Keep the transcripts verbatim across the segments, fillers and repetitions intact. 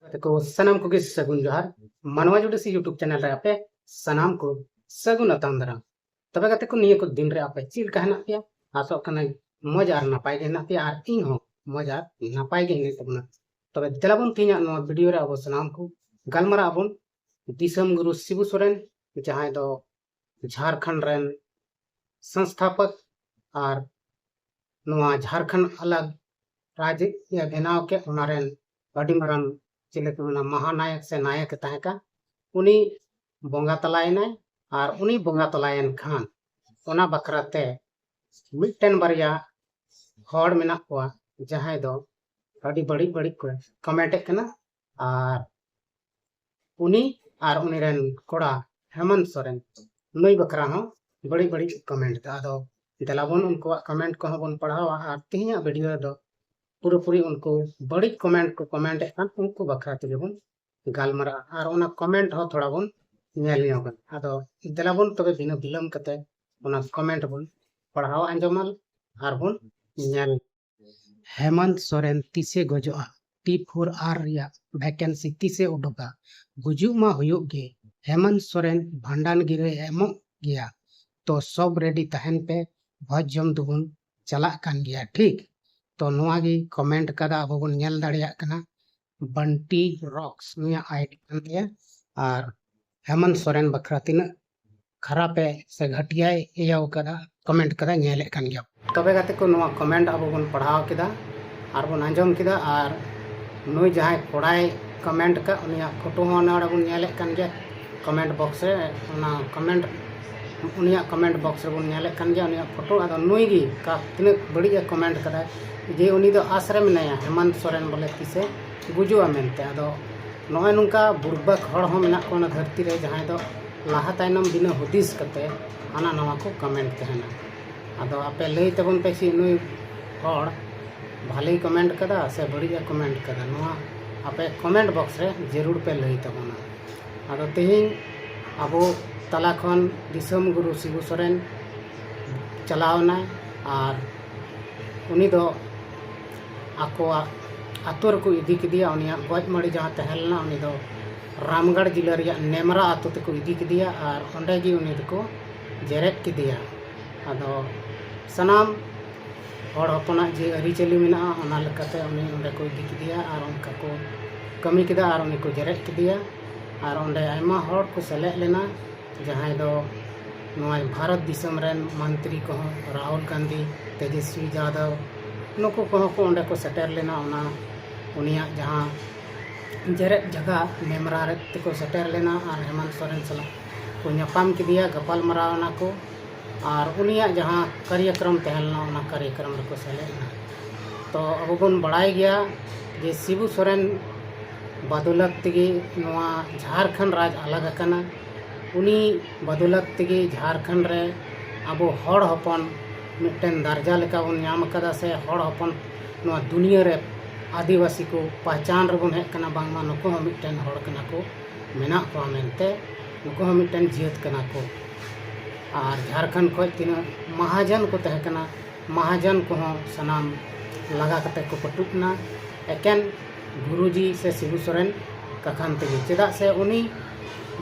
ᱜᱟᱛᱮ ᱠᱚ ᱥᱟᱱᱟᱢ ᱠᱚᱜᱮ ᱥᱟᱹᱜᱩᱱ ᱡᱚᱦᱟᱨ᱾ ᱢᱟᱱᱣᱟ ᱡᱩᱰᱤᱥᱤ YouTube channel ᱨᱮ ᱟᱯᱮ ᱥᱟᱱᱟᱢ ᱠᱚ ᱥᱟᱹᱜᱩᱱ ᱟᱛᱟᱝ ᱫᱟᱨᱟᱢ᱾ ᱛᱚᱵᱮ ᱜᱟᱛᱮ ᱠᱚ, ᱱᱤᱭᱟᱹ ᱠᱚ ᱫᱤᱱ ᱨᱮ ᱟᱯᱮ ᱪᱮᱫ ᱞᱮᱠᱟ ᱦᱮᱱᱟᱜ ᱯᱮᱭᱟ? ᱟᱥᱚᱜ ᱠᱟᱹᱱᱟᱹᱧ ᱢᱚᱡᱽ ᱟᱨ ᱱᱟᱯᱟᱭ ᱜᱮ ᱦᱮᱱᱟᱜ ᱯᱮᱭᱟ, ᱟᱨ ᱤᱧ ᱦᱚᱸ ᱢᱚᱡᱽ ᱟᱨ ᱱᱟᱯᱟᱭ ᱜᱮ ᱦᱮᱱᱟᱜ ᱛᱟᱵᱚᱱᱟ᱾ ᱛᱚᱵᱮ ᱫᱮᱞᱟ ᱵᱚᱱ, ᱛᱮᱦᱮᱧᱟᱜ ᱱᱚᱣᱟ video ᱨᱮ ᱟᱵᱚ ᱥᱟᱱᱟᱢ ᱠᱚ ᱜᱟᱞᱢᱟᱨᱟᱜ ᱟᱵᱚᱱ ᱫᱤᱥᱚᱢ ᱜᱩᱨᱩ ᱥᱤᱵᱩ ᱥᱚᱨᱮᱱ, ᱡᱟᱦᱟᱸᱭ ᱫᱚ ᱡᱷᱟᱲᱠᱷᱚᱸᱰ ᱨᱮᱱ ᱥᱚᱝᱥᱛᱷᱟᱯᱚᱠ ᱟᱨ ᱱᱚᱣᱟ ᱡᱷᱟᱲᱠᱷᱚᱸᱰ ᱟᱞᱟᱜᱽ ᱨᱟᱡᱽ ᱮ ᱵᱮᱱᱟᱣ ᱠᱮᱫ, ᱚᱱᱟ ᱨᱮᱱ ᱟᱹᱰᱤ ᱢᱟᱨᱟᱝ, ᱪᱮᱫ ᱞᱮᱠᱟ ᱢᱮᱱᱟ, ᱢᱟᱦᱟᱱᱟᱭᱚᱠ ᱥᱮ ᱱᱟᱭᱚᱠ ᱮ ᱛᱟᱦᱮᱸ ᱠᱟᱱ, ᱩᱱᱤ ᱵᱚᱸᱜᱟ ᱛᱟᱞᱟᱭᱮᱱᱟᱭ᱾ ᱟᱨ ᱩᱱᱤ ᱵᱚᱸᱜᱟ ᱛᱟᱞᱟᱭᱮᱱ ᱠᱷᱟᱱ, ᱚᱱᱟ ᱵᱟᱠᱷᱨᱟ ᱛᱮ ᱢᱤᱫᱴᱮᱱ ᱵᱟᱨᱭᱟ ᱦᱚᱲ ᱢᱮᱱᱟᱜ ᱠᱚᱣᱟ, ᱡᱟᱦᱟᱸᱭ ᱫᱚ ᱟᱹᱰᱤ ᱵᱟᱹᱲᱤᱡ ᱵᱟᱹᱲᱤᱡ ᱠᱚ comment ᱮᱫ ᱠᱟᱱᱟ᱾ ᱟᱨ ᱩᱱᱤ ᱟᱨ ᱩᱱᱤ ᱨᱮᱱ ᱠᱚᱲᱟ ᱦᱮᱢᱚᱱᱛ ᱥᱚᱨᱮᱱ, ᱱᱩᱭ ᱵᱟᱠᱷᱨᱟ ᱦᱚᱸ ᱵᱟᱹᱲᱤᱡ ᱵᱟᱹᱲᱤᱡ comment ᱮᱫᱟ᱾ ᱟᱫᱚ ᱫᱮᱞᱟ ᱵᱚᱱ, ᱩᱱᱠᱩᱣᱟᱜ comment ᱠᱚᱦᱚᱸ ᱵᱚᱱ ᱯᱟᱲᱦᱟᱣᱟ, ᱟᱨ ᱛᱮᱦᱮᱧᱟᱜ video ᱨᱮᱫᱚ ᱯᱩᱨᱟᱹᱯᱩᱨᱤ ᱩᱱᱠᱩ ᱵᱟᱹᱲᱤᱡ comment ᱠᱚ comment ᱮᱫ ᱠᱟᱱ, ᱩᱱᱠᱩ ᱵᱟᱠᱷᱨᱟ ᱛᱮᱜᱮ ᱵᱚᱱ ᱜᱟᱞᱢᱟᱨᱟᱜᱼᱟ, ᱟᱨ ᱚᱱᱟ comment ᱦᱚᱸ ᱛᱷᱚᱲᱟ ᱵᱚᱱ ᱧᱮᱞ ᱧᱚᱜᱟ᱾ ᱟᱫᱚ ᱫᱮᱞᱟ ᱵᱚᱱ, ᱛᱚᱵᱮ ᱵᱤᱱᱟᱹ ᱵᱤᱞᱚᱢ ᱠᱟᱛᱮ ᱚᱱᱟ comment ᱵᱚᱱ ᱯᱟᱲᱦᱟᱣ ᱟᱸᱡᱚᱢᱟ ᱟᱨ ᱵᱚᱱ ᱧᱮᱞ᱾ ᱦᱮᱢᱚᱱᱛ ᱥᱚᱨᱮᱱ ᱛᱤᱥᱮ ᱜᱚᱡᱚᱜᱼᱟ? ᱴᱤ ᱯᱷᱳᱨ ᱟᱨ ᱨᱮᱭᱟᱜ vacancy ᱛᱤᱥᱮ ᱩᱰᱩᱠᱟ? ᱜᱩᱡᱩᱜ ᱢᱟ ᱦᱩᱭᱩᱜ ᱜᱮ, ᱦᱮᱢᱚᱱᱛ ᱥᱚᱨᱮᱱ ᱵᱷᱟᱸᱰᱟᱱ ᱜᱤᱨᱟᱹ ᱮᱢᱚᱜ ᱜᱮᱭᱟ, ᱛᱚ ᱥᱚᱵ ready ᱛᱟᱦᱮᱱ ᱯᱮ, ᱵᱷᱚᱡᱽ ᱡᱚᱢ ᱫᱚᱵᱚᱱ ᱪᱟᱞᱟᱜ ᱠᱟᱱ ᱜᱮᱭᱟ, ᱴᱷᱤᱠ? ᱛᱚ ᱱᱚᱣᱟ ᱜᱮ comment ᱠᱟᱫᱟ, ᱟᱵᱚ ᱵᱚᱱ ᱧᱮᱞ ᱫᱟᱲᱮᱭᱟᱜ ᱠᱟᱱᱟ, ᱵᱟᱱᱴᱤ ᱨᱚᱠᱥ ᱱᱩᱭᱟᱜ ID ᱠᱟᱱ ᱛᱟᱭᱟ᱾ ᱟᱨ ᱦᱮᱢᱚᱱᱛ ᱥᱚᱨᱮᱱ ᱵᱟᱠᱷᱨᱟ ᱛᱤᱱᱟᱹᱜ ᱠᱷᱟᱨᱟᱯ ᱮ ᱥᱮ ᱜᱷᱟᱹᱴᱤᱭᱟᱭ ᱤᱭᱟᱹᱣ ᱠᱟᱫᱟ, comment ᱠᱟᱫᱟ, ᱧᱮᱞᱮᱫ ᱠᱟᱱ ᱜᱮᱭᱟ᱾ ᱛᱚᱵᱮ ᱜᱟᱛᱮ ᱠᱚ, ᱱᱚᱣᱟ comment ᱟᱵᱚ ᱵᱚᱱ ᱯᱟᱲᱦᱟᱣ ᱠᱮᱫᱟ ᱟᱨ ᱵᱚᱱ ᱟᱸᱡᱚᱢ ᱠᱮᱫᱟ, ᱟᱨ ᱱᱩᱭ ᱡᱟᱦᱟᱸᱭ ᱠᱚᱲᱟᱭ comment ᱠᱟᱜ, ᱩᱱᱤᱭᱟᱜ photo ᱦᱚᱸ ᱱᱚᱰᱮ ᱵᱚᱱ ᱧᱮᱞᱮᱫ ᱠᱟᱱ ᱜᱮᱭᱟ comment box ᱨᱮ᱾ ᱚᱱᱟ comment, ᱩᱱᱤᱭᱟᱜ comment box ᱨᱮᱵᱚᱱ ᱧᱮᱞᱮᱫ ᱠᱟᱱ ᱜᱮᱭᱟ ᱩᱱᱤᱭᱟᱜ photo᱾ ᱟᱫᱚ ᱱᱩᱭ ᱜᱮ ᱠᱟ-, ᱛᱤᱱᱟᱹᱜ ᱵᱟᱹᱲᱤᱡ ᱮ comment ᱠᱟᱫᱟ, ᱡᱮ ᱩᱱᱤ ᱫᱚ ᱟᱥ ᱨᱮ ᱢᱮᱱᱟᱭᱟ ᱦᱮᱢᱚᱱᱛ ᱥᱚᱨᱮᱱ ᱵᱚᱞᱮ ᱛᱤᱥᱮ ᱜᱩᱡᱩᱜᱼᱟ ᱢᱮᱱᱛᱮ᱾ ᱟᱫᱚ ᱱᱚᱜᱼᱚᱭ ᱱᱚᱝᱠᱟ ᱵᱩᱨᱵᱟᱠ ᱦᱚᱲ ᱦᱚᱸ ᱢᱮᱱᱟᱜ ᱠᱚᱣᱟ ᱚᱱᱟ ᱫᱷᱟᱹᱨᱛᱤ ᱨᱮ, ᱡᱟᱦᱟᱸᱭ ᱫᱚ ᱞᱟᱦᱟ ᱛᱟᱭᱱᱚᱢ ᱵᱤᱱᱟᱹ ᱦᱩᱫᱤᱥ ᱠᱟᱛᱮ ᱦᱟᱱᱟ ᱱᱟᱣᱟ ᱠᱚ comment ᱛᱟᱦᱮᱱᱟ᱾ ᱟᱫᱚ ᱟᱯᱮ ᱞᱟᱹᱭ ᱛᱟᱵᱚᱱ ᱯᱮ ᱥᱮ, ᱱᱩᱭ ᱦᱚᱲ ᱵᱷᱟᱞᱮᱭ comment ᱠᱟᱫᱟ ᱥᱮ ᱵᱟᱹᱲᱤᱡ ᱮ comment ᱠᱟᱫᱟ? ᱱᱚᱣᱟ ᱟᱯᱮ comment box ᱨᱮ ᱡᱟᱹᱨᱩᱲ ᱯᱮ ᱞᱟᱹᱭ ᱛᱟᱵᱚᱱᱟ᱾ ᱟᱫᱚ ᱛᱮᱦᱮᱧ ᱟᱵᱚ ᱛᱟᱞᱟ ᱠᱷᱚᱱ ᱫᱤᱥᱚᱢ ᱜᱩᱨᱩ ᱥᱤᱵᱩ ᱥᱚᱨᱮᱱ ᱪᱟᱞᱟᱣ ᱮᱱᱟᱭ, ᱟᱨ ᱩᱱᱤ ᱫᱚ ᱟᱠᱚᱣᱟᱜ ᱟᱛᱳ ᱨᱮᱠᱚ ᱤᱫᱤ ᱠᱮᱫᱮᱭᱟ᱾ ᱩᱱᱤᱭᱟᱜ ᱜᱚᱡ ᱢᱟᱹᱲᱤ ᱡᱟᱦᱟᱸ ᱛᱟᱦᱮᱸ ᱞᱮᱱᱟ, ᱩᱱᱤ ᱫᱚ ᱨᱟᱢᱜᱟᱲ ᱡᱤᱞᱟᱹ ᱨᱮᱭᱟᱜ ᱱᱮᱢᱨᱟ ᱟᱛᱳ ᱛᱮᱠᱚ ᱤᱫᱤ ᱠᱮᱫᱮᱭᱟ ᱟᱨ ᱚᱸᱰᱮ ᱜᱮ ᱩᱱᱤ ᱫᱚᱠᱚ ᱡᱮᱨᱮᱫ ᱠᱮᱫᱮᱭᱟ᱾ ᱟᱫᱚ ᱥᱟᱱᱟᱢ ᱦᱚᱲ ᱦᱚᱯᱚᱱᱟᱜ ᱡᱮ ᱟᱹᱨᱤᱪᱟᱹᱞᱤ ᱢᱮᱱᱟᱜᱼᱟ, ᱚᱱᱟ ᱞᱮᱠᱟᱛᱮ ᱩᱱᱤ ᱚᱸᱰᱮ ᱠᱚ ᱤᱫᱤ ᱠᱮᱫᱮᱭᱟ ᱟᱨ ᱚᱱᱠᱟ ᱠᱚ ᱠᱟᱹᱢᱤ ᱠᱮᱫᱟ ᱟᱨ ᱩᱱᱤ ᱠᱚ ᱡᱮᱨᱮᱫ ᱠᱮᱫᱮᱭᱟ᱾ ᱟᱨ ᱚᱸᱰᱮ ᱟᱭᱢᱟ ᱦᱚᱲ ᱠᱚ ᱥᱮᱞᱮᱫ ᱞᱮᱱᱟ, ᱡᱟᱦᱟᱸᱭ ᱫᱚ ᱱᱚᱣᱟ ᱵᱷᱟᱨᱚᱛ ᱫᱤᱥᱚᱢ ᱨᱮᱱ ᱢᱚᱱᱛᱨᱤ ᱠᱚᱦᱚᱸ, ᱨᱟᱦᱩᱞ ᱜᱟᱱᱫᱷᱤ, ᱛᱮᱡᱚᱥᱣᱤ ᱡᱟᱫᱚᱵ, ᱱᱩᱠᱩ ᱠᱚᱦᱚᱸ ᱠᱚ ᱚᱸᱰᱮ ᱠᱚ ᱥᱮᱴᱮᱨ ᱞᱮᱱᱟ᱾ ᱚᱱᱟ ᱩᱱᱤᱭᱟᱜ ᱡᱟᱦᱟᱸ ᱡᱮᱨᱮᱫ ᱡᱟᱭᱜᱟ ᱱᱮᱢᱨᱟ ᱨᱮ ᱛᱮᱠᱚ ᱥᱮᱴᱮᱨ ᱞᱮᱱᱟ ᱟᱨ ᱦᱮᱢᱟᱱᱛ ᱥᱚᱨᱮᱱ ᱥᱟᱞᱟᱜ ᱠᱚ ᱧᱟᱯᱟᱢ ᱠᱮᱫᱮᱭᱟ, ᱜᱟᱯᱟᱞ ᱢᱟᱨᱟᱣ ᱮᱱᱟ ᱠᱚ᱾ ᱟᱨ ᱩᱱᱤᱭᱟᱜ ᱡᱟᱦᱟᱸ ᱠᱟᱨᱭᱚᱠᱨᱚᱢ ᱛᱟᱦᱮᱸ ᱞᱮᱱᱟ, ᱚᱱᱟ ᱠᱟᱨᱭᱚᱠᱨᱚᱢ ᱨᱮᱠᱚ ᱥᱮᱞᱮᱫ ᱮᱱᱟ᱾ ᱛᱚ ᱟᱵᱚ ᱵᱚᱱ ᱵᱟᱲᱟᱭ ᱜᱮᱭᱟ ᱡᱮ ᱥᱤᱵᱩ ᱥᱚᱨᱮᱱ ᱵᱟᱫᱚᱞᱟᱛ ᱛᱮᱜᱮ ᱱᱚᱣᱟ ᱡᱷᱟᱲᱠᱷᱚᱸᱰ ᱨᱟᱡᱽ ᱟᱞᱟᱜᱽ ᱟᱠᱟᱱᱟ᱾ ᱩᱱᱤ ᱵᱟᱫᱚᱞᱟᱛ ᱛᱮᱜᱮ ᱡᱷᱟᱲᱠᱷᱚᱸᱰ ᱨᱮ ᱟᱵᱚ ᱦᱚᱲ ᱦᱚᱯᱚᱱ ᱢᱤᱫᱴᱮᱱ ᱫᱟᱨᱡᱟ ᱞᱮᱠᱟ ᱵᱚᱱ ᱧᱟᱢ ᱟᱠᱟᱫᱟ, ᱥᱮ ᱦᱚᱲ ᱦᱚᱯᱚᱱ ᱱᱚᱣᱟ ᱫᱩᱱᱤᱭᱟᱹ ᱨᱮ ᱟᱹᱫᱤᱵᱟᱹᱥᱤ ᱠᱚ ᱯᱟᱦᱪᱟᱱ ᱨᱮᱵᱚᱱ ᱦᱮᱡ ᱠᱟᱱᱟ, ᱵᱟᱝᱢᱟ ᱱᱩᱠᱩ ᱦᱚᱸ ᱢᱤᱫᱴᱮᱱ ᱦᱚᱲ ᱠᱟᱱᱟ ᱠᱚ, ᱢᱮᱱᱟᱜ ᱠᱚᱣᱟ ᱢᱮᱱᱛᱮ, ᱱᱩᱠᱩ ᱦᱚᱸ ᱢᱤᱫᱴᱮᱱ ᱡᱟᱹᱛ ᱠᱟᱱᱟ ᱠᱚ᱾ ᱟᱨ ᱡᱷᱟᱲᱠᱷᱚᱸᱰ ᱠᱷᱚᱱ ᱛᱤᱱᱟᱹᱜ ᱢᱟᱦᱟᱡᱚᱱ ᱠᱚ ᱛᱟᱦᱮᱸ ᱠᱟᱱᱟ, ᱢᱟᱦᱟᱡᱚᱱ ᱠᱚᱦᱚᱸ ᱥᱟᱱᱟᱢ ᱞᱟᱜᱟ ᱠᱟᱛᱮ ᱠᱚ ᱯᱟᱹᱴᱩᱵ ᱮᱱᱟ, ᱮᱠᱮᱱ ᱜᱩᱨᱩᱡᱤ ᱥᱮ ᱥᱤᱵᱩ ᱥᱚᱨᱮᱱ ᱠᱟᱠᱷᱟᱱ ᱛᱮᱜᱮ᱾ ᱪᱮᱫᱟᱜ ᱥᱮ ᱩᱱᱤ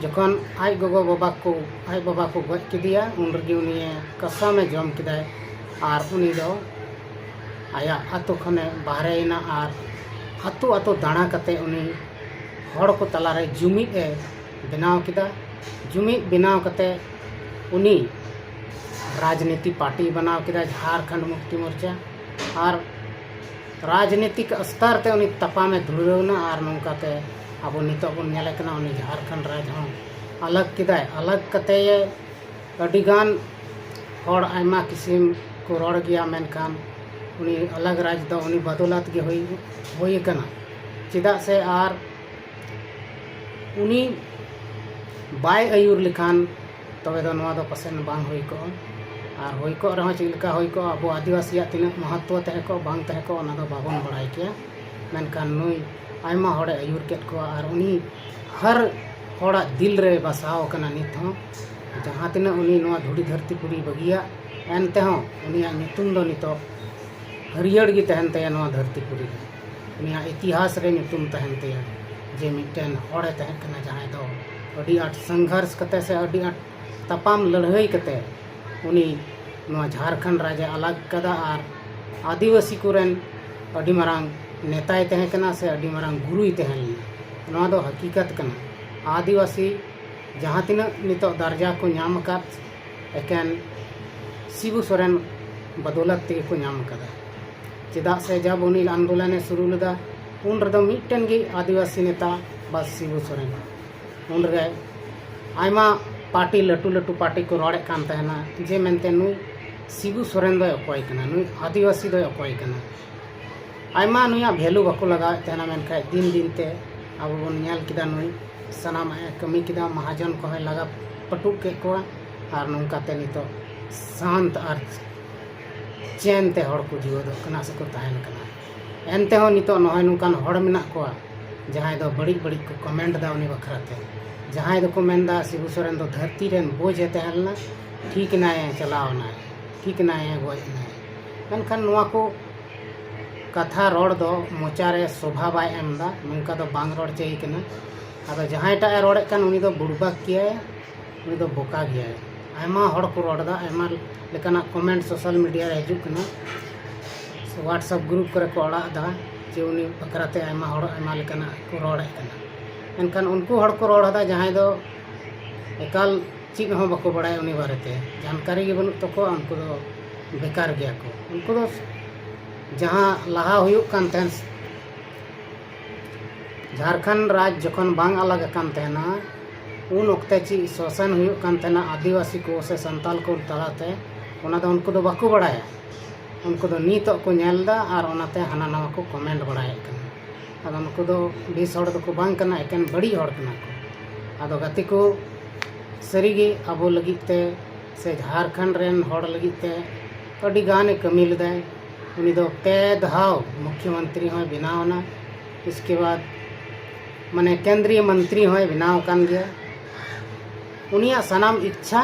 ᱡᱚᱠᱷᱚᱱ ᱟᱡ ᱜᱚᱜᱚ ᱵᱟᱵᱟ ᱠᱚ, ᱟᱡ ᱵᱟᱵᱟ ᱠᱚ ᱜᱚᱡ ᱠᱮᱫᱮᱭᱟ, ᱩᱱ ᱨᱮᱜᱮ ᱩᱱᱤ ᱠᱟᱥᱟᱢᱮ ᱡᱚᱢ ᱠᱮᱫᱟᱭ ᱟᱨ ᱩᱱᱤ ᱫᱚ ᱟᱭᱟᱜ ᱟᱛᱳ ᱠᱷᱚᱱᱮ ᱵᱟᱦᱨᱮᱭᱮᱱᱟ ᱟᱨ ᱟᱛᱳ ᱟᱛᱳ ᱫᱟᱬᱟ ᱠᱟᱛᱮ ᱩᱱᱤ ᱦᱚᱲ ᱠᱚ ᱛᱟᱞᱟᱨᱮ ᱡᱩᱢᱤᱫ ᱮ ᱵᱮᱱᱟᱣ ᱠᱮᱫᱟ᱾ ᱡᱩᱢᱤᱫ ᱵᱮᱱᱟᱣ ᱠᱟᱛᱮ ᱩᱱᱤ ᱨᱟᱡᱽᱱᱤᱛᱤ ᱯᱟᱨᱴᱤ ᱵᱮᱱᱟᱣ ᱠᱮᱫᱟ, ᱡᱷᱟᱲᱠᱷᱚᱸᱰ ᱢᱩᱠᱛᱤ ᱢᱳᱨᱪᱟ᱾ ᱟᱨ ᱨᱟᱡᱽᱱᱤᱛᱤᱠ ᱥᱛᱚᱨ ᱛᱮ ᱩᱱᱤ ᱛᱟᱯᱟᱢᱮ ᱫᱷᱩᱨᱟᱹᱣ ᱮᱱᱟ ᱟᱨ ᱱᱚᱝᱠᱟᱛᱮ ᱟᱵᱚ ᱱᱤᱛᱚᱜ ᱵᱚᱱ ᱧᱮᱞᱮ ᱠᱟᱱᱟ, ᱩᱱᱤ ᱡᱷᱟᱲᱠᱷᱚᱸᱰ ᱨᱟᱡᱽ ᱦᱚᱸ ᱟᱞᱟᱜᱽ ᱠᱮᱫᱟᱭ᱾ ᱟᱞᱟᱜᱽ ᱠᱟᱛᱮ ᱟᱹᱰᱤᱜᱟᱱ ᱦᱚᱲ ᱟᱭᱢᱟ ᱠᱤᱥᱤᱢ ᱠᱚ ᱨᱚᱲ ᱜᱮᱭᱟ, ᱢᱮᱱᱠᱷᱟᱱ ᱩᱱᱤ ᱟᱞᱟᱜᱽ ᱨᱟᱡᱽ ᱫᱚ ᱩᱱᱤ ᱵᱟᱫᱚᱞᱟᱛ ᱜᱮ ᱦᱩᱭ, ᱦᱩᱭ ᱟᱠᱟᱱᱟ᱾ ᱪᱮᱫᱟᱜ ᱥᱮ ᱟᱨ ᱩᱱᱤ ᱵᱟᱭ ᱟᱹᱭᱩᱨ ᱞᱮᱠᱷᱟᱱ ᱛᱚᱵᱮ ᱫᱚ ᱱᱚᱣᱟ ᱫᱚ ᱯᱟᱥᱮᱡ ᱵᱟᱝ ᱦᱩᱭ ᱠᱚᱜᱼᱟ᱾ ᱟᱨ ᱦᱩᱭ ᱠᱚᱜ ᱨᱮᱦᱚᱸ ᱪᱮᱫ ᱞᱮᱠᱟ ᱦᱩᱭ ᱠᱚᱜᱼᱟ, ᱟᱵᱚ ᱟᱹᱫᱤᱵᱟᱹᱥᱤᱭᱟᱜ ᱛᱤᱱᱟᱹᱜ ᱢᱚᱦᱚᱛᱛᱚ ᱛᱟᱦᱮᱸ ᱠᱚᱜᱼᱟ, ᱵᱟᱝ ᱛᱟᱦᱮᱸ ᱠᱚᱜᱼᱟ, ᱚᱱᱟ ᱫᱚ ᱵᱟᱵᱚᱱ ᱵᱟᱲᱟᱭ ᱠᱮᱭᱟ᱾ ᱢᱮᱱᱠᱷᱟᱱ ᱱᱩᱭ ᱟᱭᱢᱟ ᱦᱚᱲᱮ ᱟᱹᱭᱩᱨ ᱠᱮᱫ ᱠᱚᱣᱟ ᱟᱨ ᱩᱱᱤ ᱦᱟᱨ ᱦᱚᱲᱟᱜ ᱫᱤᱞ ᱨᱮ ᱵᱟᱥᱟᱣ ᱟᱠᱟᱱᱟ ᱱᱤᱛ ᱦᱚᱸ᱾ ᱡᱟᱦᱟᱸ ᱛᱤᱱᱟᱹᱜ ᱩᱱᱤ ᱱᱚᱣᱟ ᱫᱷᱩᱲᱤ ᱫᱷᱟᱹᱨᱛᱤ ᱯᱩᱨᱤ ᱵᱟᱹᱜᱤᱭᱟᱜ, ᱮᱱ ᱛᱮᱦᱚᱸ ᱩᱱᱤᱭᱟᱜ ᱧᱩᱛᱩᱢ ᱫᱚ ᱱᱤᱛᱚᱜ ᱦᱟᱹᱨᱭᱟᱹᱲ ᱜᱮ ᱛᱟᱦᱮᱱ ᱛᱟᱭᱟ ᱱᱚᱣᱟ ᱫᱷᱟᱹᱨᱛᱤ ᱯᱩᱨᱤ ᱨᱮ᱾ ᱩᱱᱤᱭᱟᱜ ᱤᱛᱤᱦᱟᱥ ᱨᱮ ᱧᱩᱛᱩᱢ ᱛᱟᱦᱮᱱ ᱛᱟᱭᱟ ᱡᱮ ᱢᱤᱫᱴᱮᱱ ᱦᱚᱲᱮ ᱛᱟᱦᱮᱸ ᱠᱟᱱᱟ ᱡᱟᱦᱟᱸᱭ ᱫᱚ ᱟᱹᱰᱤ ᱟᱸᱴ ᱥᱚᱝᱜᱷᱚᱨᱥ ᱠᱟᱛᱮ ᱥᱮ ᱟᱹᱰᱤ ᱟᱸᱴ ᱛᱟᱯᱟᱢ ᱞᱟᱹᱲᱦᱟᱹᱭ ᱠᱟᱛᱮ ᱩᱱᱤ ᱱᱚᱣᱟ ᱡᱷᱟᱲᱠᱷᱚᱸᱰ ᱨᱟᱡᱽ ᱮ ᱟᱞᱟᱜᱽ ᱠᱟᱫᱟ ᱟᱨ ᱟᱹᱫᱤᱵᱟᱹᱥᱤ ᱠᱚᱨᱮᱱ ᱟᱹᱰᱤ ᱢᱟᱨᱟᱝ ᱱᱮᱛᱟᱭ ᱛᱟᱦᱮᱸ ᱠᱟᱱᱟ ᱥᱮ ᱟᱹᱰᱤ ᱢᱟᱨᱟᱝ ᱜᱩᱨᱩᱭ ᱛᱟᱦᱮᱸ ᱞᱮᱱᱟ᱾ ᱱᱚᱣᱟ ᱫᱚ ᱦᱟᱹᱠᱤᱠᱟᱛ ᱠᱟᱱᱟ᱾ ᱟᱹᱫᱤᱵᱟᱹᱥᱤ ᱡᱟᱦᱟᱸ ᱛᱤᱱᱟᱹᱜ ᱱᱤᱛᱚᱜ ᱫᱟᱨᱡᱟ ᱠᱚ ᱧᱟᱢ ᱟᱠᱟᱫ, ᱮᱠᱮᱱ ᱥᱤᱵᱩ ᱥᱚᱨᱮᱱ ᱵᱟᱫᱚᱞᱟᱛ ᱛᱮᱜᱮ ᱠᱚ ᱧᱟᱢ ᱟᱠᱟᱫᱟ᱾ ᱪᱮᱫᱟᱜ ᱥᱮ ᱡᱟᱵ ᱩᱱᱤ ᱟᱱᱫᱳᱞᱚᱱᱮ ᱥᱩᱨᱩ ᱞᱮᱫᱟ, ᱩᱱ ᱨᱮᱫᱚ ᱢᱤᱫᱴᱮᱱ ᱜᱮ ᱟᱹᱫᱤᱵᱟᱹᱥᱤ ᱱᱮᱛᱟ ᱵᱟᱥ ᱥᱤᱵᱩ ᱥᱚᱨᱮᱱ᱾ ᱩᱱᱨᱮ ᱟᱭᱢᱟ ᱯᱟᱨᱴᱤ, ᱞᱟᱹᱴᱩ ᱞᱟᱹᱴᱩ ᱯᱟᱨᱴᱤ ᱠᱚ ᱨᱚᱲᱮᱫ ᱠᱟᱱ ᱛᱟᱦᱮᱱᱟ ᱡᱮ ᱢᱮᱱᱛᱮ ᱱᱩᱭ ᱥᱤᱵᱩ ᱥᱚᱨᱮᱱ ᱫᱚᱭ ᱚᱠᱚᱭ ᱠᱟᱱᱟ, ᱱᱩᱭ ᱟᱹᱫᱤᱵᱟᱹᱥᱤ ᱫᱚᱭ ᱚᱠᱚᱭ ᱠᱟᱱᱟ᱾ ᱟᱭᱢᱟ ᱱᱩᱭᱟᱜ ᱵᱷᱮᱞᱩ ᱵᱟᱠᱚ ᱞᱟᱜᱟᱣᱮᱫ ᱛᱟᱦᱮᱱᱟ, ᱢᱮᱱᱠᱷᱟᱱ ᱫᱤᱱ ᱫᱤᱱ ᱛᱮ ᱟᱵᱚ ᱵᱚᱱ ᱧᱮᱞ ᱠᱮᱫᱟ ᱱᱩᱭ ᱥᱟᱱᱟᱢᱟᱜ ᱮ ᱠᱟᱹᱢᱤ ᱠᱮᱫᱟ, ᱢᱟᱦᱟᱡᱚᱱ ᱠᱚᱦᱚᱸᱭ ᱞᱟᱜᱟ ᱯᱟᱹᱴᱩᱜ ᱠᱮᱫ ᱠᱚᱣᱟ, ᱟᱨ ᱱᱚᱝᱠᱟᱛᱮ ᱱᱤᱛᱚᱜ ᱥᱟᱱᱛ ᱟᱨ ᱪᱮᱱ ᱛᱮ ᱦᱚᱲ ᱠᱚ ᱡᱤᱣᱮᱫᱚᱜ ᱠᱟᱱᱟ ᱥᱮᱠᱚ ᱛᱟᱦᱮᱱ ᱠᱟᱱᱟ᱾ ᱮᱱᱛᱮᱦᱚᱸ ᱱᱤᱛᱚᱜ ᱱᱚᱜᱼᱚᱭ ᱱᱚᱝᱠᱟᱱ ᱦᱚᱲ ᱢᱮᱱᱟᱜ ᱠᱚᱣᱟ ᱡᱟᱦᱟᱸᱭ ᱫᱚ ᱵᱟᱹᱲᱤᱡ ᱵᱟᱹᱲᱤᱡ ᱠᱚ ᱠᱚᱢᱮᱱᱴ ᱮᱫᱟ ᱩᱱᱤ ᱵᱟᱠᱷᱨᱟᱛᱮ᱾ ᱡᱟᱦᱟᱸᱭ ᱫᱚᱠᱚ ᱢᱮᱱᱫᱟ ᱥᱤᱵᱩ ᱥᱚᱨᱮᱱ ᱫᱚ ᱫᱷᱟᱹᱨᱛᱤ ᱨᱮᱱ ᱵᱳᱡᱷ ᱮ ᱛᱟᱦᱮᱸ ᱞᱮᱱᱟ, ᱴᱷᱤᱠ ᱮᱱᱟᱭ, ᱪᱟᱞᱟᱣ ᱮᱱᱟᱭ, ᱴᱷᱤᱠ ᱮᱱᱟᱭ, ᱜᱚᱡ ᱮᱱᱟᱭ᱾ ᱢᱮᱱᱠᱷᱟᱱ ᱱᱚᱣᱟ ᱠᱚ ᱠᱟᱛᱷᱟ ᱨᱚᱲ ᱫᱚ ᱢᱚᱪᱟ ᱨᱮ ᱥᱚᱵᱷᱟ ᱵᱟᱭ ᱮᱢ ᱮᱫᱟ, ᱱᱚᱝᱠᱟ ᱫᱚ ᱵᱟᱝ ᱨᱚᱲ ᱪᱟᱹᱦᱤ ᱠᱟᱱᱟ᱾ ᱟᱫᱚ ᱡᱟᱦᱟᱸᱭᱴᱟᱜ ᱮ ᱨᱚᱲᱮᱫ ᱠᱟᱱ ᱩᱱᱤ ᱫᱚ ᱵᱩᱲᱵᱟᱠ ᱜᱮᱭᱟᱭ, ᱩᱱᱤ ᱫᱚ ᱵᱚᱠᱟ ᱜᱮᱭᱟᱭ᱾ ᱟᱭᱢᱟ ᱦᱚᱲ ᱠᱚ ᱨᱚᱲ ᱮᱫᱟ, ᱟᱭᱢᱟ ᱞᱮᱠᱟᱱᱟᱜ ᱠᱚᱢᱮᱱᱴ ᱥᱳᱥᱟᱞ ᱢᱤᱰᱤᱭᱟ ᱨᱮ ᱦᱤᱡᱩᱜ ᱠᱟᱱᱟ, WhatsApp ᱜᱨᱩᱯ ᱠᱚᱨᱮ ᱠᱚ ᱟᱲᱟᱜ ᱮᱫᱟ ᱡᱮ ᱩᱱᱤ ᱵᱟᱠᱷᱨᱟᱛᱮ ᱟᱭᱢᱟ ᱦᱚᱲ ᱟᱭᱢᱟ ᱞᱮᱠᱟᱱᱟᱜ ᱠᱚ ᱨᱚᱲᱮᱫ ᱠᱟᱱᱟ᱾ ᱢᱮᱱᱠᱷᱟᱱ ᱩᱱᱠᱩ ᱦᱚᱲ ᱠᱚ ᱨᱚᱲ ᱮᱫᱟ ᱡᱟᱦᱟᱸᱭ ᱫᱚ ᱮᱠᱟᱞ ᱪᱮᱫ ᱦᱚᱸ ᱵᱟᱠᱚ ᱵᱟᱲᱟᱭᱟ ᱩᱱᱤ ᱵᱟᱨᱮᱛᱮ, ᱡᱟᱱᱠᱟᱨᱤ ᱜᱮ ᱵᱟᱹᱱᱩᱜ ᱛᱟᱠᱚᱣᱟ, ᱩᱱᱠᱩ ᱫᱚ ᱵᱮᱠᱟᱨ ᱜᱮᱭᱟ ᱠᱚ᱾ ᱩᱱᱠᱩ ᱫᱚ ᱡᱟᱦᱟᱸ ᱞᱟᱦᱟ ᱦᱩᱭᱩᱜ ᱠᱟᱱ ᱛᱟᱦᱮᱸᱱ, ᱡᱷᱟᱲᱠᱷᱚᱸᱰ ᱨᱟᱡᱽ ᱡᱚᱠᱷᱚᱱ ᱵᱟᱝ ᱟᱞᱟᱜᱽ ᱟᱠᱟᱱ ᱛᱟᱦᱮᱱᱟ, ᱩᱱ ᱚᱠᱛᱮ ᱪᱮᱫ ᱥᱳᱥᱟᱱ ᱦᱩᱭᱩᱜ ᱠᱟᱱ ᱛᱟᱦᱮᱱᱟ ᱟᱹᱫᱤᱵᱟᱹᱥᱤ ᱠᱚ ᱥᱮ ᱥᱟᱱᱛᱟᱞ ᱠᱚ ᱛᱟᱞᱟᱛᱮ, ᱚᱱᱟ ᱫᱚ ᱩᱱᱠᱩ ᱫᱚ ᱵᱟᱠᱚ ᱵᱟᱲᱟᱭᱟ᱾ ᱩᱱᱠᱩ ᱫᱚ ᱱᱤᱛᱚᱜ ᱠᱚ ᱧᱮᱞ ᱮᱫᱟ ᱟᱨ ᱚᱱᱟᱛᱮ ᱦᱟᱱᱟ ᱱᱟᱣᱟ ᱠᱚ ᱠᱚᱢᱮᱱᱴ ᱵᱟᱲᱟᱭᱮᱫ ᱠᱟᱱᱟ᱾ ᱟᱫᱚ ᱱᱩᱠᱩ ᱫᱚ ᱵᱮᱥ ᱦᱚᱲ ᱫᱚᱠᱚ ᱵᱟᱝ ᱠᱟᱱᱟ, ᱮᱠᱮᱱ ᱵᱟᱹᱲᱤᱡ ᱦᱚᱲ ᱠᱟᱱᱟ ᱠᱚ᱾ ᱟᱫᱚ ᱜᱟᱛᱮ ᱠᱚ, ᱥᱟᱹᱨᱤᱜᱮ ᱟᱵᱚ ᱞᱟᱹᱜᱤᱫ ᱛᱮ ᱥᱮ ᱡᱷᱟᱲᱠᱷᱚᱸᱰ ᱨᱮᱱ ᱦᱚᱲ ᱞᱟᱹᱜᱤᱫ ᱛᱮ ᱟᱹᱰᱤ ᱜᱟᱱᱮ ᱠᱟᱹᱢᱤ ᱞᱮᱫᱟᱭ᱾ ᱩᱱᱤ ᱫᱚ ᱯᱮ ᱫᱷᱟᱣ ᱢᱩᱠᱷᱭᱚᱢᱚᱱᱛᱨᱤ ᱦᱚᱸᱭ ᱵᱮᱱᱟᱣ ᱮᱱᱟ᱾ ᱤᱥᱠᱮ ᱵᱟᱫ ᱢᱟᱱᱮ ᱠᱮᱱᱫᱨᱤᱭᱚ ᱢᱚᱱᱛᱨᱤ ᱦᱚᱸᱭ ᱵᱮᱱᱟᱣ ᱟᱠᱟᱱ ᱜᱮᱭᱟ᱾ ᱩᱱᱤᱭᱟᱜ ᱥᱟᱱᱟᱢ ᱤᱪᱪᱷᱟ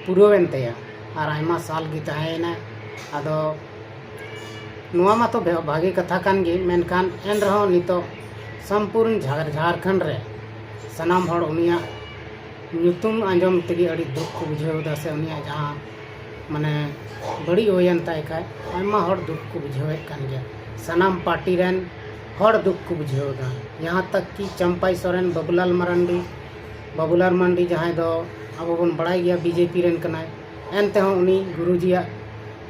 ᱯᱩᱨᱟᱹᱣᱮᱱ ᱛᱟᱭᱟ ᱟᱨ ᱟᱭᱢᱟ ᱥᱟᱞ ᱜᱮ ᱛᱟᱦᱮᱸᱭᱮᱱᱟ᱾ ᱟᱫᱚ ᱱᱚᱣᱟ ᱢᱟᱛᱚ ᱵᱷᱮ- ᱵᱷᱟᱜᱮ ᱠᱟᱛᱷᱟ ᱠᱟᱱ ᱜᱮ, ᱢᱮᱱᱠᱷᱟᱱ ᱮᱱ ᱨᱮᱦᱚᱸ ᱱᱤᱛᱚᱜ ᱥᱚᱢᱯᱩᱨᱱ ᱡᱷᱟᱲ- ᱡᱷᱟᱲᱠᱷᱚᱸᱰ ᱨᱮ ᱥᱟᱱᱟᱢ ᱦᱚᱲ ᱩᱱᱤᱭᱟᱜ ᱧᱩᱛᱩᱢ ᱟᱸᱡᱚᱢ ᱛᱮᱜᱮ ᱟᱹᱰᱤ ᱫᱩᱠ ᱠᱚ ᱵᱩᱡᱷᱟᱹᱣ ᱮᱫᱟ, ᱥᱮ ᱩᱱᱤᱭᱟᱜ ᱡᱟᱦᱟᱸ ᱢᱟᱱᱮ ᱵᱟᱹᱲᱤᱡ ᱦᱩᱭᱮᱱ ᱛᱟᱭ ᱠᱷᱟᱡ ᱟᱭᱢᱟ ᱦᱚᱲ ᱫᱩᱠ ᱠᱚ ᱵᱩᱡᱷᱟᱹᱣᱮᱫ ᱠᱟᱱ ᱜᱮᱭᱟ᱾ ᱥᱟᱱᱟᱢ ᱯᱟᱨᱴᱤ ᱨᱮᱱ ᱦᱚᱲ ᱫᱩᱠ ᱠᱚ ᱵᱩᱡᱷᱟᱹᱣ ᱮᱫᱟ᱾ ᱡᱟᱦᱟᱸ ᱛᱟᱠ ᱠᱤ ᱪᱟᱢᱯᱟᱭ ᱥᱚᱨᱮᱱ, ᱵᱟᱵᱩᱞᱟᱞ ᱢᱟᱨᱟᱱᱰᱤ, ᱵᱟᱵᱩᱞᱟᱞ ᱢᱟᱨᱟᱱᱰᱤ ᱡᱟᱦᱟᱸᱭ ᱫᱚ ᱟᱵᱚ ᱵᱚᱱ ᱵᱟᱲᱟᱭ ᱜᱮᱭᱟ ᱵᱤᱡᱮᱯᱤ ᱨᱮᱱ ᱠᱟᱱᱟᱭ, ᱮᱱ ᱛᱮᱦᱚᱸ ᱩᱱᱤ ᱜᱩᱨᱩᱡᱤᱭᱟᱜ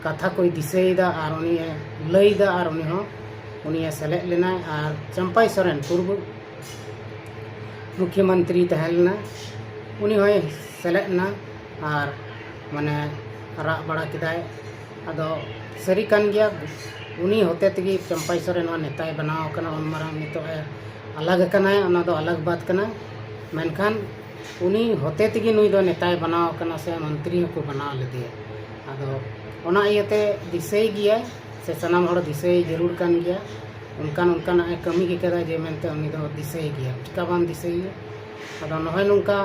ᱠᱟᱛᱷᱟ ᱠᱚᱭ ᱫᱤᱥᱟᱹᱭᱮᱫᱟ ᱟᱨ ᱩᱱᱤᱭᱮ ᱞᱟᱹᱭᱫᱟ ᱟᱨ ᱩᱱᱤ ᱦᱚᱸ ᱩᱱᱤᱭᱮ ᱥᱮᱞᱮᱫ ᱞᱮᱱᱟᱭ᱾ ᱟᱨ ᱪᱟᱢᱯᱟᱭ ᱥᱚᱨᱮᱱ ᱯᱩᱨᱵᱚ ᱢᱩᱠᱷᱭᱚᱢᱚᱱᱛᱨᱤ ᱛᱟᱦᱮᱸ ᱞᱮᱱᱟ, ᱩᱱᱤ ᱦᱚᱸᱭ ᱥᱮᱞᱮᱫ ᱮᱱᱟ᱾ ᱟᱨ ᱢᱟᱱᱮ ᱨᱟᱜ ᱵᱟᱲᱟ ᱠᱮᱫᱟᱭ᱾ ᱟᱫᱚ ᱥᱟᱹᱨᱤ ᱠᱟᱱ ᱜᱮᱭᱟ, ᱩᱱᱤ ᱦᱚᱛᱮ ᱛᱮᱜᱮ ᱪᱟᱢᱯᱟᱭ ᱥᱚᱨᱮᱱ ᱱᱚᱣᱟ ᱱᱮᱛᱟᱭ ᱵᱮᱱᱟᱣ ᱟᱠᱟᱱᱟ᱾ ᱩᱱ ᱢᱟᱨᱟᱝ ᱱᱤᱛᱚᱜ ᱮ ᱟᱞᱟᱜᱽ ᱟᱠᱟᱱᱟᱭ, ᱚᱱᱟ ᱫᱚ ᱟᱞᱟᱜᱽ ᱵᱟᱛ ᱠᱟᱱᱟ᱾ ᱢᱮᱱᱠᱷᱟᱱ ᱩᱱᱤ ᱦᱚᱛᱮ ᱛᱮᱜᱮ ᱱᱩᱭ ᱫᱚ ᱱᱮᱛᱟᱭ ᱵᱮᱱᱟᱣ ᱟᱠᱟᱱᱟ ᱥᱮ ᱢᱚᱱᱛᱨᱤ ᱦᱚᱸᱠᱚ ᱵᱮᱱᱟᱣ ᱞᱮᱫᱮᱭᱟ᱾ ᱟᱫᱚ ᱚᱱᱟ ᱤᱭᱟᱹᱛᱮ ᱫᱤᱥᱟᱹᱭ ᱜᱮᱭᱟᱭ ᱥᱮ ᱥᱟᱱᱟᱢ ᱦᱚᱲ ᱫᱤᱥᱟᱹᱭ ᱡᱟᱹᱨᱩᱲ ᱠᱟᱱ ᱜᱮᱭᱟ᱾ ᱚᱱᱠᱟᱱ ᱚᱱᱠᱟᱱᱟᱜ ᱮ ᱠᱟᱹᱢᱤ ᱜᱮ ᱠᱟᱫᱟ ᱡᱮ ᱢᱮᱱᱛᱮ ᱩᱱᱤ ᱫᱚ ᱫᱤᱥᱟᱹᱭ ᱜᱮᱭᱟ, ᱪᱤᱠᱟ ᱵᱟᱢ ᱫᱤᱥᱟᱹᱭᱮᱭᱟ? ᱟᱫᱚ ᱱᱚᱜᱼᱚᱭ ᱱᱚᱝᱠᱟ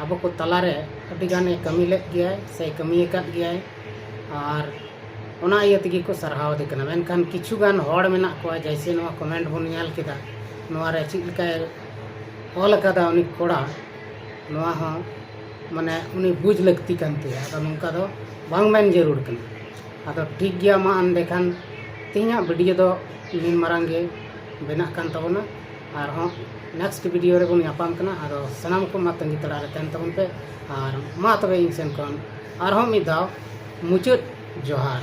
ᱟᱵᱚ ᱠᱚ ᱛᱟᱞᱟᱨᱮ ᱟᱹᱰᱤ ᱜᱟᱱ ᱮ ᱠᱟᱹᱢᱤ ᱞᱮᱫ ᱜᱮᱭᱟᱭ ᱥᱮ ᱠᱟᱹᱢᱤ ᱟᱠᱟᱫ ᱜᱮᱭᱟᱭ, ᱟᱨ ᱚᱱᱟ ᱤᱭᱟᱹ ᱛᱮᱜᱮ ᱠᱚ ᱥᱟᱨᱦᱟᱣ ᱮᱫᱮ ᱠᱟᱱᱟ᱾ ᱢᱮᱱᱠᱷᱟᱱ ᱠᱤᱪᱷᱩ ᱜᱟᱱ ᱦᱚᱲ ᱢᱮᱱᱟᱜ ᱠᱚᱣᱟ, ᱡᱮᱭᱥᱮ ᱱᱚᱣᱟ ᱠᱚᱢᱮᱱᱴ ᱵᱚᱱ ᱧᱮᱞ ᱠᱮᱫᱟ, ᱱᱚᱣᱟ ᱨᱮ ᱪᱮᱫ ᱞᱮᱠᱟᱭ ᱚᱞ ᱟᱠᱟᱫᱟ ᱩᱱᱤ ᱠᱚᱲᱟ, ᱱᱚᱣᱟ ᱦᱚᱸ ᱢᱟᱱᱮ ᱩᱱᱤ ᱵᱩᱡᱽ ᱞᱟᱹᱠᱛᱤ ᱠᱟᱱ ᱛᱟᱭᱟ᱾ ᱟᱫᱚ ᱱᱚᱝᱠᱟ ᱫᱚ ᱵᱟᱝ ᱢᱮᱱ ᱡᱟᱹᱨᱩᱲ ᱠᱟᱱᱟ᱾ ᱟᱫᱚ ᱴᱷᱤᱠ ᱜᱮᱭᱟ, ᱢᱟ ᱮᱸᱰᱮᱠᱷᱟᱱ ᱛᱮᱦᱮᱧᱟᱜ ᱵᱷᱤᱰᱤᱭᱳ ᱫᱚ ᱱᱤᱱ ᱢᱟᱨᱟᱝ ᱜᱮ ᱵᱮᱱᱟᱜ ᱠᱟᱱ ᱛᱟᱵᱚᱱᱟ᱾ ᱟᱨᱦᱚᱸ ᱱᱮᱠᱥᱴ ᱵᱷᱤᱰᱤᱭᱳ ᱨᱮᱵᱚᱱ ᱧᱟᱯᱟᱢ ᱠᱟᱱᱟ᱾ ᱟᱫᱚ ᱥᱟᱱᱟᱢ ᱠᱚ ᱢᱟ ᱛᱟᱺᱜᱤ ᱛᱟᱲᱟᱜ ᱨᱮ ᱛᱟᱦᱮᱱ ᱛᱟᱵᱚᱱ ᱯᱮ᱾ ᱟᱨ ᱢᱟ ᱛᱚᱵᱮ ᱤᱧ ᱥᱮᱱ ᱠᱷᱚᱱ ᱟᱨᱦᱚᱸ ᱢᱤᱫ ᱫᱷᱟᱣ ᱢᱩᱪᱟᱹᱫ ᱡᱚᱦᱟᱨ᱾